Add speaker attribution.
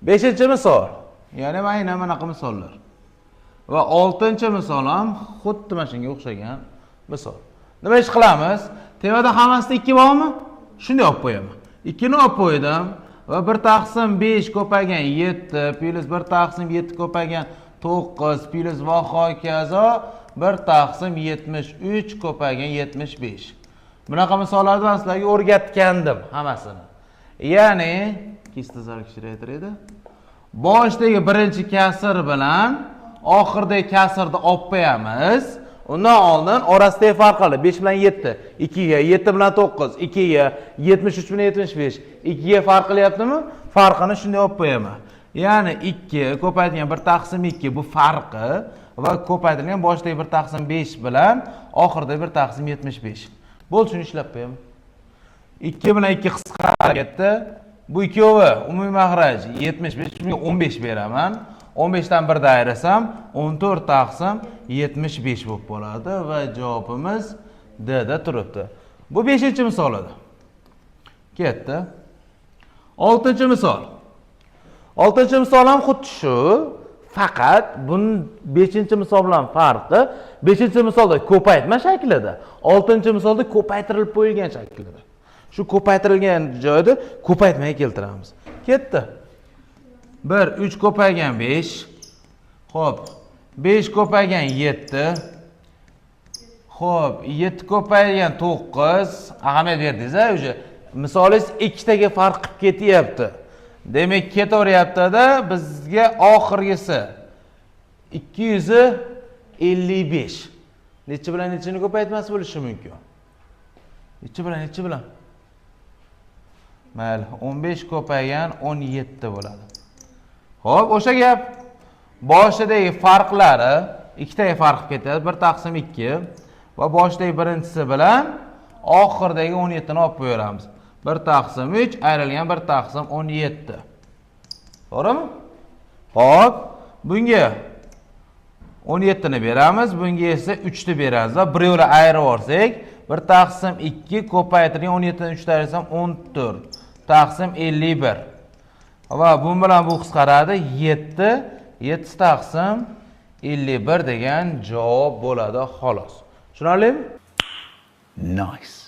Speaker 1: Beshinchi misol. Ya'ni mana bunaqa misollar. Va oltinchi misol ham xuddi mana shunga o'xshagan misol. Nima ish qilamiz? Tepada hammasida 2 bormi? Shunday olib qo'yaman. 2 ni olib qo'ydim va 1 taqsim 5 ko'paygan 7 plyus 1 taqsim 7 ko'paygan 9 plyus va hokazo 1 taqsim 73 ko'paygan 75. Bunaqa misollarni men sizlarga o'rgatgandim hammasini. Ya'ni кисть sal kichraytiraydi. Boshidagi birinchi kasr bilan oxiridagi kasrni olib qo'yamiz. Undan oldin orasidagi farqli 5 bilan 7, 2 ga, 7 bilan 9, 2 ga, 73 bilan 75, 2 ga farq qilyaptimi? Farqini shunday olib qo'yaman. Ya'ni 2 ko'paytirilgan 1 taqsim 2 bu farqi va ko'paytirilgan boshidagi 1 taqsim 5 bilan oxiridagi 1 taqsim 75. Bo'ldi, shuni ishlab qo'yaman. 2 bilan 2 qisqarib ketdi. Bu ikkovi umumiy mahraj 75, bunga 15 beraman. 15 dan 1 ayirsam 14 taqsim 75 bo'lib qoladi va javobimiz D da turibdi. Bu 5-misol edi. Ketdi. 6-misol. 6-misol ham xuddi shu, faqat buni 5-misol bilan farqi 5-misolda ko'paytma shaklida, 6-misolda ko'paytirilib qo'yilgan shaklida. Shu ko'paytirilgan joyda ko'paytmaga keltiramiz. Ketdi. 1 3 ko'paygan 5. Xo'p, 5 ko'paygan 7. Xo'p, 7 ko'paygan 9. Ahamiyat berdingiz a уже. Misolingiz ikkitaga farq qilib ketyapti. Demak, ketaveryapti-da, bizga oxirgisi 255. Necha bilan nechani ko'paytmasi bo'lishi mumkin? Necha bilan necha bilan? Mayli, 15 ko'paygan 17 bo'ladi. Xo'p, o'sha gap. Boshidagi farqlari ikkitaga farq qilib ketadi. 1 taqsim 2 va boshidagi birinchisi bilan oxiridagi 17 ni olib qo'yamiz. 1 taqsim 3 ayrilgan 1 taqsim 17. To'g'rimi? Xo'p, bunga 17 ni beramiz, bunga esa 3 ni beramiz va bir yo'la ayirib olsak, 1 taqsim 2 ko'paytirilgan 17 dan 3 ayirsam 14 taqsim 51. Va bu bilan bu qisqaradi, 7 7 taqsim 51 degan javob bo'ladi xolos. Tushunarlimi?
Speaker 2: Nice.